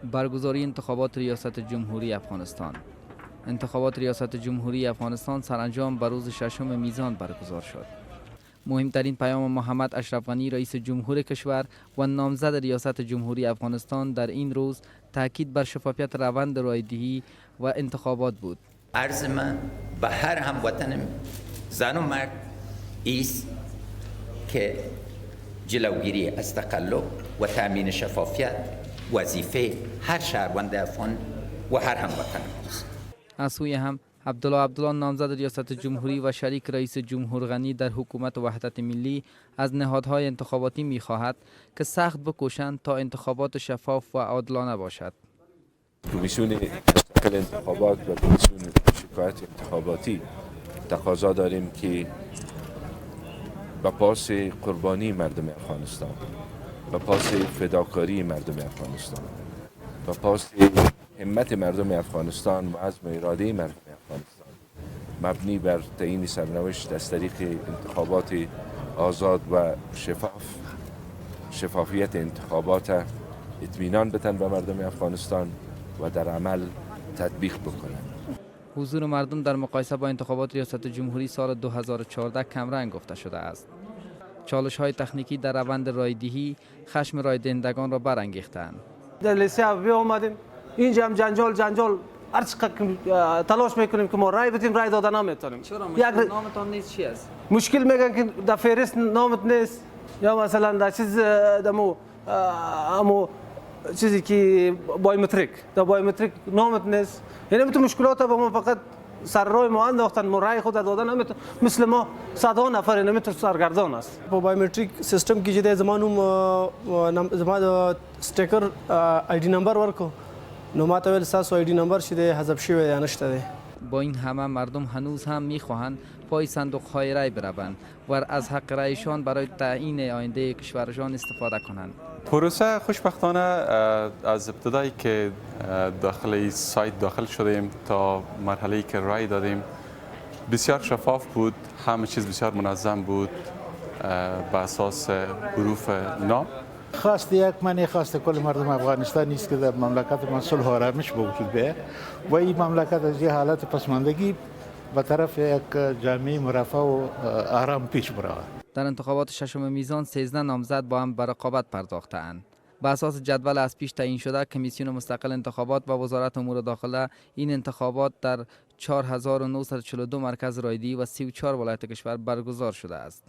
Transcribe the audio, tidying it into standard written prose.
Баргузории интихобот риёсати ҷумҳурии Афғонистон. Интихобот риёсати ҷумҳурии Афғонистон саранҷом ба рӯзи шашуми мизон баргузор шуд. Муҳимтарин паёми Муҳаммад Ашраф Ғанӣ, раиси ҷумҳури кишвар ва номзади риёсати ҷумҳурии Афғонистон, дар ин рӯз таъкид бар шаффофияти раванди ройдиҳӣ ва интихобот буд. عرض من به هر هموطن زن و مرد ایست که جلوگیری از تقلب و تامین شفافیت وظیفه هر شهروند افغان و هر هموطن ماست. از سوی هم عبدالله عبدالله، نامزد ریاست جمهوری و شریک رئیس جمهور غنی در حکومت وحدت ملی، از نهادهای انتخاباتی میخواهد که سخت بکوشند تا انتخابات شفاف و عادلانه باشد. کمیسیون مستقل انتخابات و کمیسیون شکایت انتخاباتی تقاضا داریم که به پاس قربانی مردم افغانستان، به پاس فداکاری مردم افغانستان، به پاس همت مردم افغانستان و عزم و اراده مردم افغانستان مبنی بر تعیین سرنوشت از طریق انتخابات آزاد و شفاف، شفافیت انتخابات اطمینان بتن به مردم افغانستان و در عمل تطبیق بکنند. حضور مردم در مقایسه با انتخابات ریاست جمهوری سال 2014 کمرنگ گفته شده است. چالش های تکنیکی در روند رایدهی خشم رایدهندگان را برانگیختند. در لیسه بیا اومدیم، اینجا هم جنجال جنجال. هر چقدر تلاش میکنیم که ما رای بدیم، رای داده نمیتونیم. چرا؟ مشکل نامتان نیست چی است؟ مشکل میگن که در فهرست نامت نیست یا مثلا در چیز دمو امو چیزی که biometric، در biometric نامت نیست. یعنی تو مشکلات با ما فقط سر راه ما انداختن. ما رای خود دادن نمیتون. مثل ما صدها نفر نمیتون سرگردان است. په biometric سیستم کې چې د زما نوم، زما د sticker ID number ورکو، نو ما ته ویل ستاسو ID number چې دی حذف شوی دی، نشته دی. با این همه مردم هنوز هم میخواهند پای صندوق های رای بروند و از حق رایشان برای تعیین آینده کشورشان استفاده کنند. پروسه خوشبختانه از ابتدایی که داخل این سایت داخل شدیم تا مرحله که رای دادیم بسیار شفاف بود. همه چیز بسیار منظم بود به اساس حروف نام. خواست یک من، خواست کل مردم افغانستان نیست که در مملکت ما صلح و آرامش به وجود بیاید و این مملکت از یه حالت پسماندگی به طرف یک جامعه مرفه و آرام پیش برود. در انتخابات ششم میزان 13 نامزد با هم به رقابت پرداختهاند. به اساس جدول از پیش تعیین شده کمیسیون مستقل انتخابات و وزارت امور داخله، این انتخابات در 4942 مرکز رایدهی و 34 ولایت کشور برگزار شده است.